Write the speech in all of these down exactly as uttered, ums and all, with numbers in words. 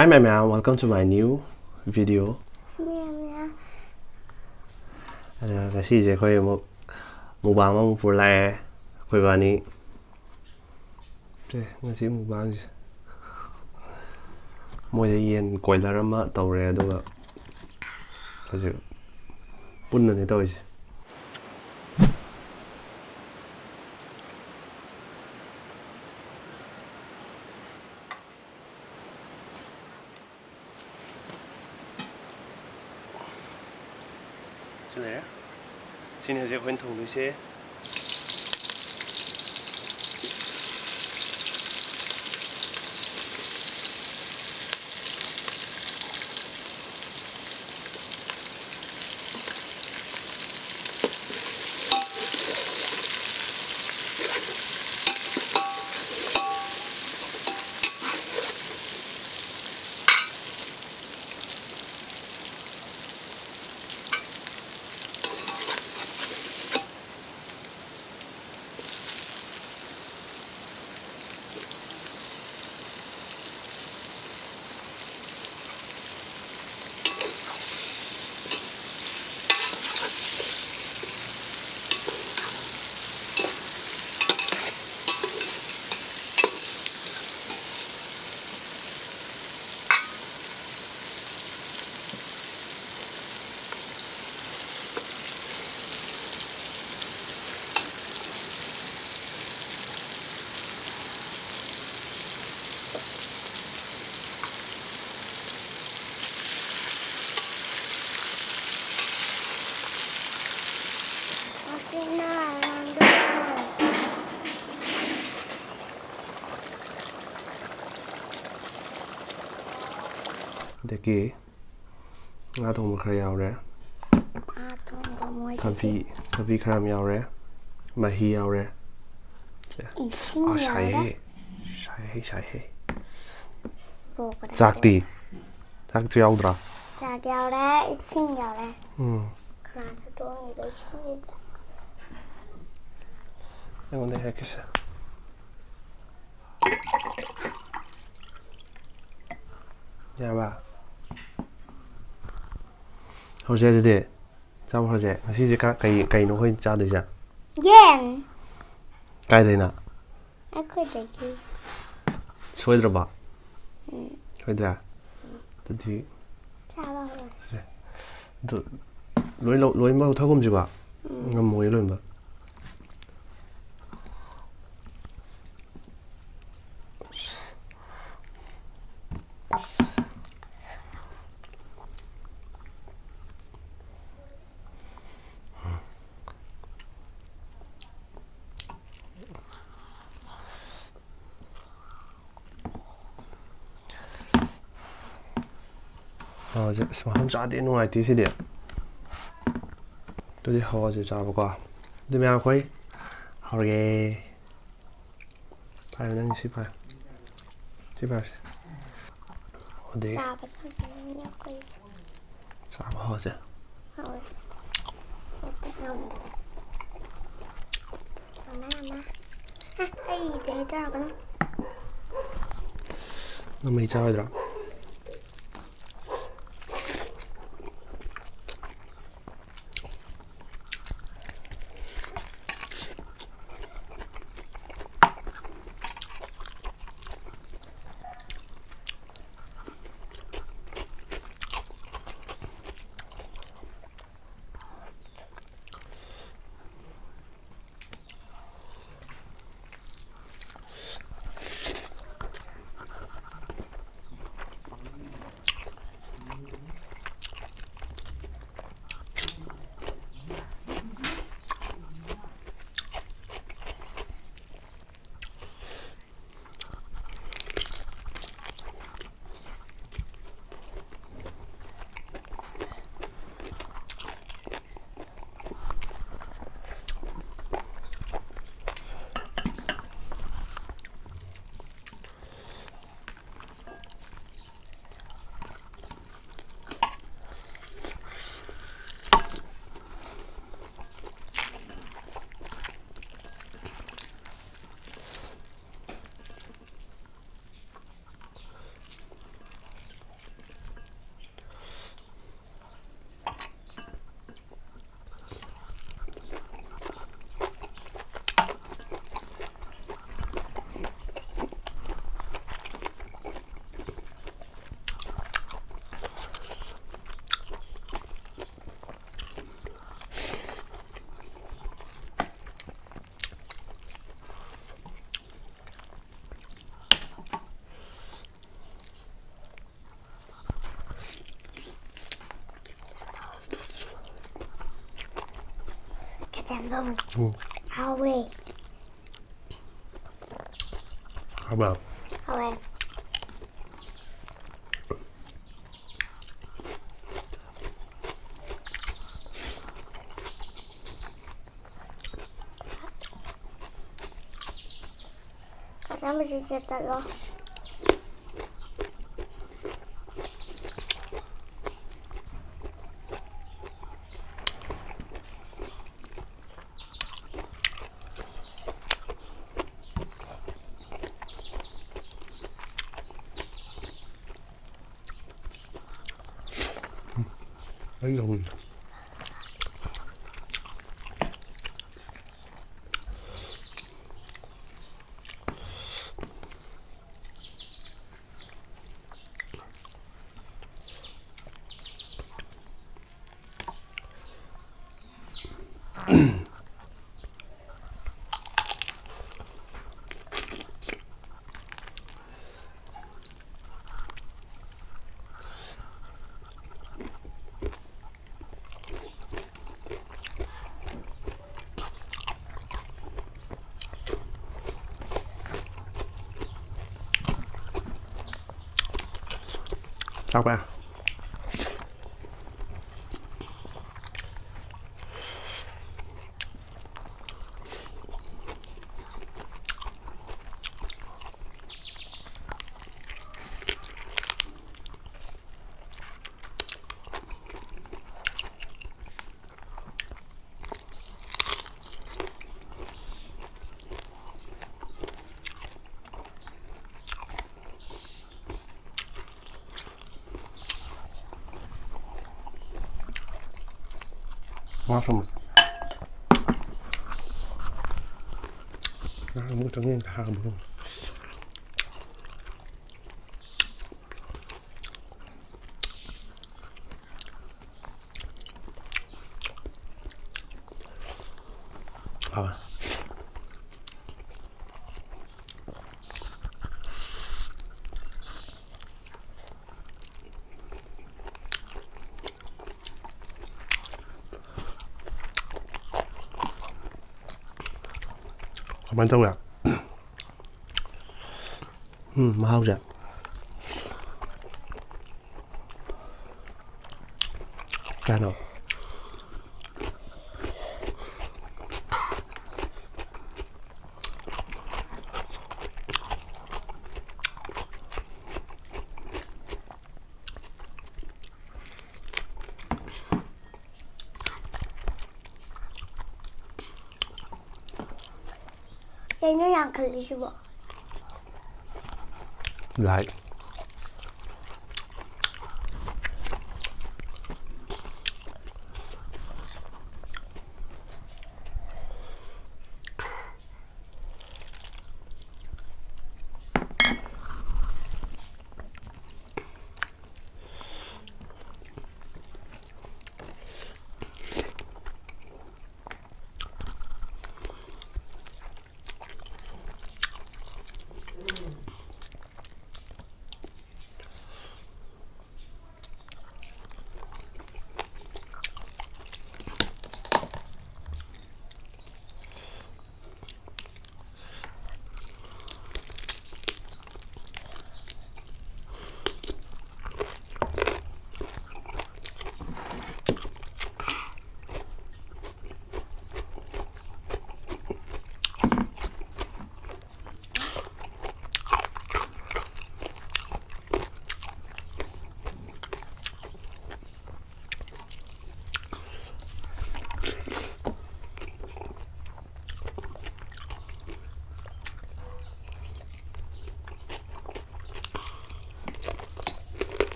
Hi ꯃꯌꯥꯝ ꯃꯌꯥꯝ, welcome to my new video. ꯑꯗ ꯉꯁꯤꯁꯦ ꯑꯩꯈꯣꯏ ꯑꯃꯨꯛ mukbang ꯑꯃꯨꯛ ꯄꯨꯔ ꯂꯥꯛꯑꯦ ꯑꯩꯈꯣꯏ ꯏꯕꯥꯅꯤ꯫ ꯁꯦ, ꯉꯁꯤ mukbangꯁꯦ ꯃꯣꯏꯗ ꯌꯦꯟ ꯀꯣꯏꯂꯔ ꯑꯃ ꯇꯧꯔꯦ, ꯑꯗꯨꯒ ꯍꯧꯖꯤꯛ ꯄꯨꯟꯅꯅꯦ ꯇꯧꯔꯤꯁꯦ꯫ ꯁꯤ ꯂꯩꯔꯦ꯫ ꯁꯤꯅꯤ ꯍꯧꯖꯤꯛ ꯑꯩꯈꯣꯏꯅ ꯊꯣꯡꯗꯣꯏꯁꯦ꯫ ꯑꯗꯒꯤ ꯉꯥ ꯊꯣꯡꯕ ꯈꯔ ꯌꯥꯎꯔꯦ꯫ ꯉꯥ ꯊꯣꯡꯕ ꯃꯣꯏꯗꯤ ꯊꯕꯤ, ꯊꯕꯤ ꯈꯔ ꯑꯃ ꯌꯥꯎꯔꯦ꯫ ꯃꯍꯤ ꯌꯥꯎꯔꯦ꯫ ꯏꯁꯤꯡ ꯑꯥ, ꯌꯥꯎꯔꯦ꯫ ꯁꯥꯏꯍꯦ꯫ ꯁꯥꯏꯍꯦ, ꯁꯥꯏꯍꯦ꯫ ꯀꯣꯛꯀꯗꯕ꯫ ꯆꯥꯛꯇꯤ? ꯆꯥꯛꯁꯨ ꯌꯥꯎꯗ꯭ꯔꯥ? ꯆꯥꯛ ꯌꯥꯎꯔꯦ, ꯏꯁꯤꯡ ꯌꯥꯎꯔꯦ꯫ ꯎꯝ꯫ ꯀꯅꯥ ꯆꯠꯇꯣꯛꯑꯝꯃꯤꯕ ꯏꯁꯤꯡꯁꯤꯗꯤ? ꯑꯩꯉꯣꯟꯗ ꯍꯦꯛꯀꯤꯁꯦ꯫ ꯌꯥꯔꯕ? ꯍꯧꯔꯁꯦ ꯑꯗꯨꯗꯤ꯫ ꯆꯥꯕ ꯍꯧꯔꯁꯦ꯫ ꯉꯁꯤꯁꯦ ꯀ-, ꯀꯩ, ꯀꯩꯅꯣ ꯑꯩꯈꯣꯏ ꯆꯥꯗꯣꯏꯁꯦ? ꯌꯦꯟ꯫ ꯀꯥꯏꯗꯩꯅ? ꯑꯩꯈꯣꯏꯗꯒꯤ꯫ ꯁꯣꯏꯗ꯭ꯔꯕ? ꯎꯝ꯫ ꯁꯣꯏꯗ꯭ꯔꯦ? ꯑꯗꯨꯗꯤ ꯆꯥꯕ ꯍꯧꯔꯁꯦ꯫ ꯑꯗꯨ ꯂꯣꯏ ꯂꯧ-, ꯂꯣꯏꯅꯃꯛ ꯂꯧꯊꯣꯛꯀꯨꯝꯁꯤꯀꯣ꯫ ꯎꯝ꯫ ꯉꯝꯃꯣꯏ ꯂꯣꯏꯅꯃꯛ꯫ ꯍꯧꯔꯁꯦ꯫ ꯑꯁ, ꯃꯐꯝ ꯆꯥꯗꯦ, ꯅꯨꯡꯉꯥꯏꯇꯦ ꯁꯤꯗꯤ꯫ ꯑꯗꯨꯗꯤ ꯍꯧꯔꯁꯦ ꯆꯥꯕꯀꯣ꯫ ꯑꯗꯨ ꯃꯌꯥꯝ ꯑꯩꯈꯣꯏ ꯍꯧꯔꯒꯦ꯫ ꯐꯔꯦ, ꯅꯪ ꯁꯤ ꯐꯔꯦ꯫ ꯁꯤ ꯐꯔꯦ꯫ ꯑꯗꯩ ꯆꯥꯕ ꯆꯪꯉꯅꯤ ꯑꯩꯈꯣꯏ꯫ ꯆꯥꯕ ꯍꯧꯔꯁꯦ꯫ ꯍꯧꯔꯦ꯫ ꯍꯦꯛꯇ ꯉꯝꯗ꯭ꯔꯦ꯫ ꯃꯃꯥ, ꯃꯃꯥ꯫ ꯑ, ꯑꯩꯗꯤ ꯇꯧꯔꯛꯀꯅꯨ꯫ ꯅꯪ ꯃꯍꯤ ꯆꯥꯔꯣꯏꯗ꯭ꯔꯣ? ꯇꯦꯝꯕꯧ꯫ ꯎꯝ꯫ ꯍꯥꯎꯋꯦ꯫ ꯍꯥꯎꯕ꯭ꯔꯥ? ꯍꯥꯎꯋꯦ꯫ ꯑꯆꯝꯕꯁꯤ ꯆꯦꯠꯇꯠꯂꯣ꯫ ꯑꯩ ꯂꯧꯔꯒꯦ꯫ ꯆꯥꯎꯕ꯫ ꯉꯥ ꯊꯣꯡꯕ꯫ ꯉꯥ ꯑꯃꯨꯛꯇꯪ ꯌꯦꯡꯒꯦ, ꯍꯥꯎꯕ꯭ꯔꯣ? ꯑꯥ꯫ ꯀꯃꯥꯏꯅ ꯇꯧꯋꯦ? ꯎꯝ, ꯃꯍꯥꯎꯁꯦ꯫ ꯀꯩꯅꯣ? ꯀꯩꯅꯣ ꯌꯥꯝ ꯈꯜꯂꯤꯁꯤꯕꯣ? ꯂꯥꯏ꯫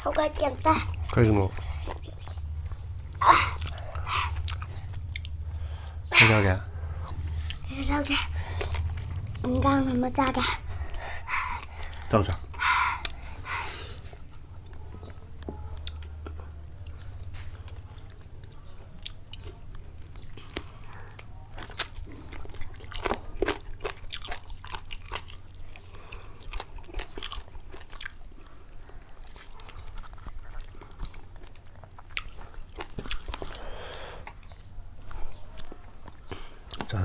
ꯍꯧꯒꯠꯀꯦ ꯑꯝꯇ꯫ ꯀꯩꯒꯤꯅꯣ? ꯀꯩꯗꯧꯔꯒꯦ? ꯀꯩꯁꯨ ꯇꯧꯗꯦ꯫ ꯏꯟꯖꯥꯡ ꯑꯃ ꯆꯥꯒꯦ꯫ ꯆꯥꯎ, ꯆꯥꯎ꯫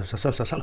ꯆꯥꯁꯜ, ꯆꯥꯁꯜ꯫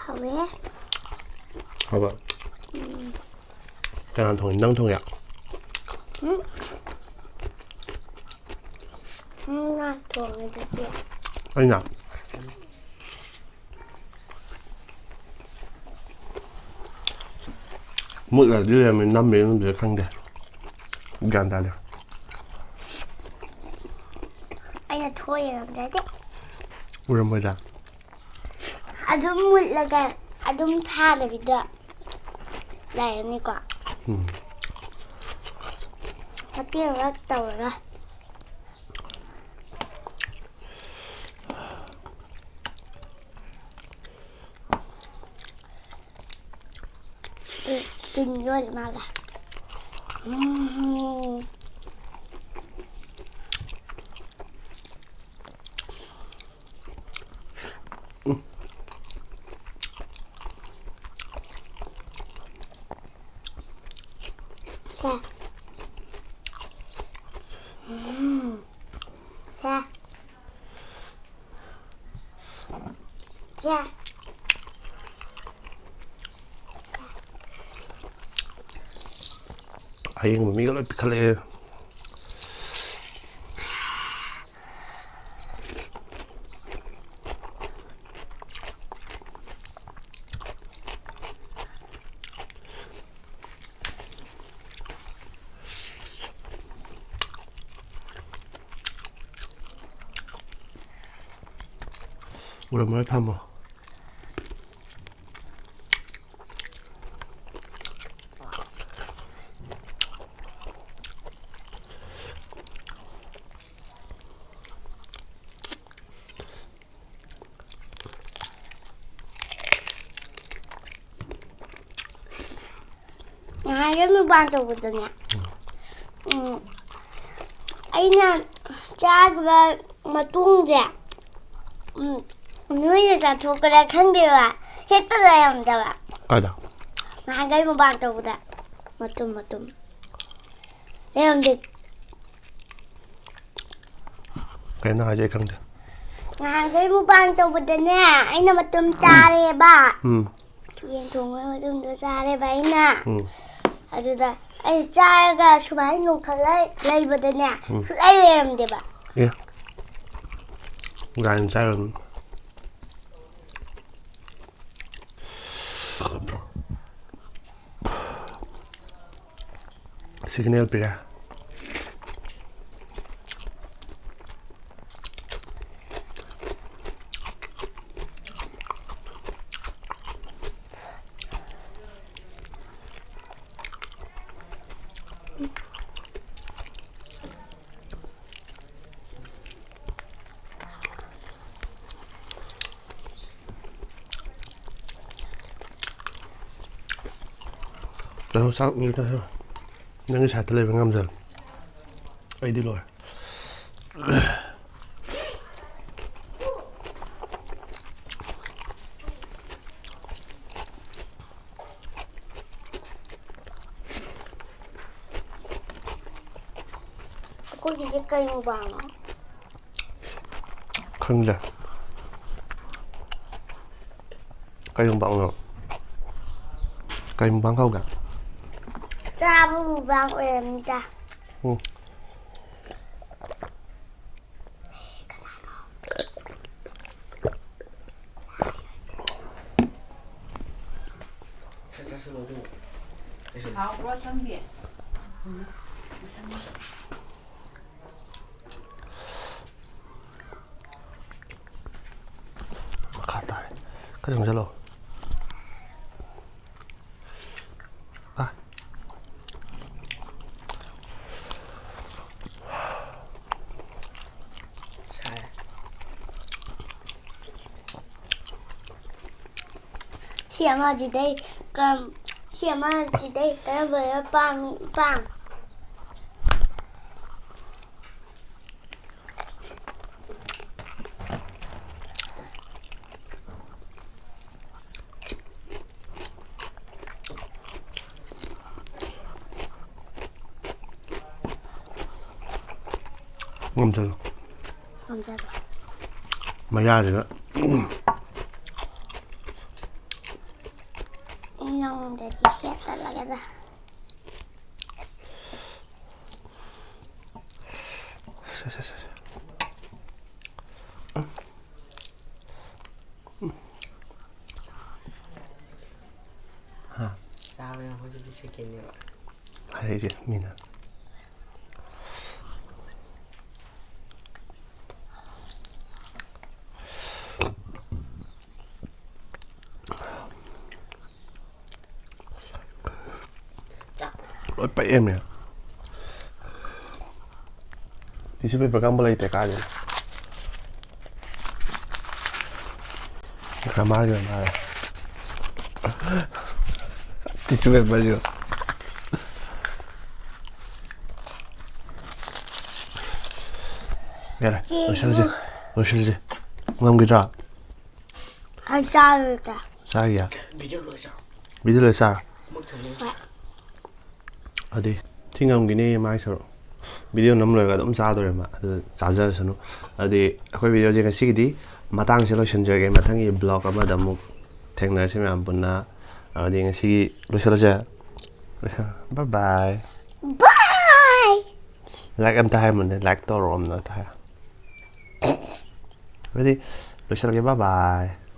ꯍꯥꯎꯋꯦ꯫ ꯍꯥꯎꯕ? ꯎꯝ꯫ ꯀꯅꯥ ꯊꯣꯡꯉꯤ? ꯅꯪ ꯊꯣꯡꯉꯤꯔꯣ? ꯎꯝ꯫ ꯅꯪꯅ ꯊꯣꯡꯉꯤꯗꯨꯗꯤ꯫ ꯑꯩꯅ? ꯃꯨꯠꯂꯗꯤ ꯂꯩꯔꯝꯃꯦ, ꯅꯝꯃꯦ ꯅꯝꯗ꯭ꯔꯤꯔꯥ ꯈꯪꯗꯦ꯫ ꯒ꯭ꯌꯥꯟ ꯇꯥꯗꯦ꯫ ꯑꯩꯅ ꯊꯣꯛꯑ ꯌꯦꯡꯉꯝꯗ꯭ꯔꯗꯤ꯫ ꯎꯔꯝꯃꯣꯏꯗ꯫ ꯑꯗꯨꯝ ꯃꯨꯠꯂꯒ ꯑꯗꯨꯝ ꯊꯥꯗꯕꯤꯗ ꯂꯩꯔꯅꯤꯀꯣ꯫ ꯎꯝ꯫ ꯃꯇꯦꯛ ꯑꯃ ꯇꯧꯔꯒ꯫ ꯇꯤꯟ ꯌꯣꯠꯂꯤ ꯃꯥꯜꯂꯦ꯫ ꯎꯝ꯫ ꯁꯦ꯫ ꯎꯝ꯫ ꯁꯦ꯫ ꯁꯦ꯫ ꯑꯌꯦꯡꯕ ꯃꯤꯒ ꯂꯣꯏ ꯄꯤꯈꯠꯂꯛꯑꯦ꯫ ꯎꯔꯝꯃꯔꯣꯏ, ꯊꯝꯃꯣ꯫ ꯅꯍꯥꯟꯒꯩ ꯃꯨꯛꯕꯥꯡ ꯇꯧꯕꯗꯅꯦ, ꯎꯝ, ꯑꯩꯅ ꯆꯥꯈꯤꯕ ꯃꯇꯨꯡꯁꯦ, ꯎꯝ, ꯅꯣꯏꯅ ꯆꯥꯊꯣꯛꯄ꯭ꯔꯥ ꯈꯪꯗꯦꯕ, ꯍꯦꯛꯇ ꯂꯩꯔꯝꯗꯕ꯫ ꯀꯥꯏꯗ? ꯅꯍꯥꯟꯒꯩ ꯃꯨꯛꯕꯥꯡ ꯇꯧꯕꯗ ꯃꯇꯨꯝ ꯃꯇꯨꯝ ꯂꯩꯔꯝꯗꯦ꯫ ꯀꯩꯅꯣ ꯍꯥꯏꯁꯦ? ꯑꯩ ꯈꯪꯗꯦ꯫ ꯅꯍꯥꯟꯈꯩ ꯃꯨꯛꯕꯥꯡ ꯇꯧꯕꯗꯅꯦ, ꯑꯩꯅ ꯃꯇꯨꯝ ꯆꯥꯔꯦꯕ꯫ ꯎꯝ꯫ ꯌꯦꯟ ꯊꯣꯡꯕ ꯃꯇꯨꯝꯗꯣ ꯆꯥꯔꯦꯕ ꯑꯩꯅ꯫ ꯎꯝ꯫ ꯑꯗꯨꯗ ꯑꯩ ꯆꯥꯔꯒ ꯁꯨꯃꯥꯏꯅ ꯅꯣꯡꯈꯠꯂ ꯂꯩꯕꯗꯅꯦ, ꯎꯝ꯫ ꯁꯨꯡꯂꯩ ꯂꯩꯔꯝꯗꯦꯕ꯫ ꯑꯦ꯫ ꯒꯥꯏꯅ ꯆꯥꯔꯨꯅꯨ꯫ Signal ꯄꯤꯔꯦ꯫ ꯆꯠꯂꯣ, ꯆꯥꯛ ꯂꯣꯏ ꯆꯥꯊꯣꯛꯑꯣ꯫ ꯅꯪꯒꯤ ꯁꯥꯏꯠꯇ ꯂꯩꯕ ꯉꯝꯖꯔꯣ꯫ ꯑꯩꯗꯤ ꯂꯣꯏꯔꯦ꯫ ꯑꯩꯈꯣꯏꯒꯤꯁꯦ ꯀꯩ ꯃꯨꯛꯕꯥꯡꯅꯣ? ꯈꯪꯗꯦ꯫ ꯀꯩ ꯃꯨꯛꯕꯥꯡꯅꯣ? ꯀꯩ ꯃꯨꯛꯕꯥꯡ ꯀꯧꯒꯦ? ꯆꯥꯕ ꯃꯨꯛꯕꯥꯡ ꯑꯣꯏꯔꯝꯅꯤꯗ꯫ ꯎꯝ꯫ ꯍꯥꯎꯕ꯭ꯔꯣ, ꯁꯝꯗꯤ? ꯃꯈꯥ ꯇꯥꯔꯦ꯫ ꯈꯔ ꯆꯪꯁꯤꯜꯂꯣ꯫ ꯑ꯫ ꯁꯤ ꯑꯃꯁꯤꯗꯩ ꯀꯝ-, ꯁꯤ ꯑꯃ ꯁꯤꯗꯩ ꯀꯔꯝꯕꯅ ꯄꯥꯝꯃꯤ? ꯏꯄꯥꯝ꯫ ꯉꯝꯖꯜꯂꯣ꯫ ꯉꯝꯖꯜꯂꯣ꯫ ꯃꯌꯥꯁꯤꯗ꯫ ꯅꯪꯗꯗꯤ ꯁꯦꯠꯇꯠꯂꯒꯦꯗ꯫ ꯁꯦ, ꯁꯦ, ꯁꯦ, ꯁꯦ꯫ ꯍꯥ? ꯆꯥꯕ ꯌꯥꯝ ꯍꯧꯖꯤꯛꯀꯤ ꯁꯦꯀꯦꯟꯅꯦꯕ꯫ ꯍꯥꯏꯔꯛꯏꯁꯦ ꯃꯤꯅ꯫ ꯂꯣꯏ ꯄꯛꯑꯦꯃꯦ꯫ Tissue paper ꯀꯝꯕ ꯂꯩꯇꯦ ꯀꯥꯏꯗꯅꯣ꯫ ꯒ꯭ꯔꯃꯥꯔꯒꯤ ꯑꯣꯏꯅ ꯍꯥꯏꯔꯦ꯫ Tissue paperꯁꯨ꯫ ꯌꯥꯔꯦ, ꯆꯦꯁꯨ꯫ ꯂꯣꯏꯁꯤꯜꯂꯁꯤ꯫ ꯂꯣꯏꯁꯤꯜꯂꯁꯤ꯫ ꯉꯝꯈꯤꯗ꯭ꯔꯥ? ꯑꯩ ꯆꯥꯔꯣꯏꯗ꯫ ꯆꯥꯒꯤꯌꯥ? ꯚꯤꯗꯤꯑꯣ ꯂꯣꯏ ꯆꯥꯔꯣ꯫ ꯚꯤꯗꯤꯑꯣ ꯂꯣꯏ ꯆꯥꯔꯣ? ꯑꯃꯨꯛ ꯊꯝꯃꯦ꯫ ꯍꯣꯏ꯫ ꯑꯗꯨꯗꯤ ꯁꯤ ꯉꯝꯈꯤꯅꯤ ꯃꯥꯒꯤ ꯁꯔꯨꯛ꯫ ꯚꯤꯗꯤꯑꯣ ꯅꯝ ꯂꯣꯏꯔꯒ ꯑꯗꯨꯝ ꯆꯥꯗꯣꯔꯦ ꯃꯥ꯫ ꯑꯗꯨ ꯆꯥꯖꯔꯁꯅꯨ꯫ ꯑꯗꯨꯗꯤ ꯑꯩꯈꯣꯏ ꯚꯤꯗꯤꯑꯣꯁꯦ ꯉꯁꯤꯒꯤꯗꯤ ꯃꯇꯥꯡꯁꯦ ꯂꯣꯏꯁꯤꯟꯖꯔꯒꯦ꯫ ꯃꯊꯪꯒꯤ vlog ꯑꯃꯗ ꯑꯃꯨꯛ ꯊꯦꯡꯅꯔꯁꯤ ꯃꯌꯥꯝ ꯄꯨꯟꯅ꯫ ꯑꯗꯨꯗꯤ ꯉꯁꯤꯒꯤ ꯂꯣꯏꯁꯤꯜꯂꯁꯦ꯫ ꯂꯣꯏꯁꯤꯜ-, bye bye꯫ Bye꯫ Like ꯑꯝꯇ ꯍꯥꯏꯔꯝꯃꯨꯅꯦ꯫ Like ꯇꯧꯔꯣ ꯑꯝꯇ ꯍꯥꯏꯔꯣ꯫ ꯑꯗꯨꯗꯤ ꯂꯣꯏꯁꯤꯜꯂꯒꯦ꯫ Bye bye꯫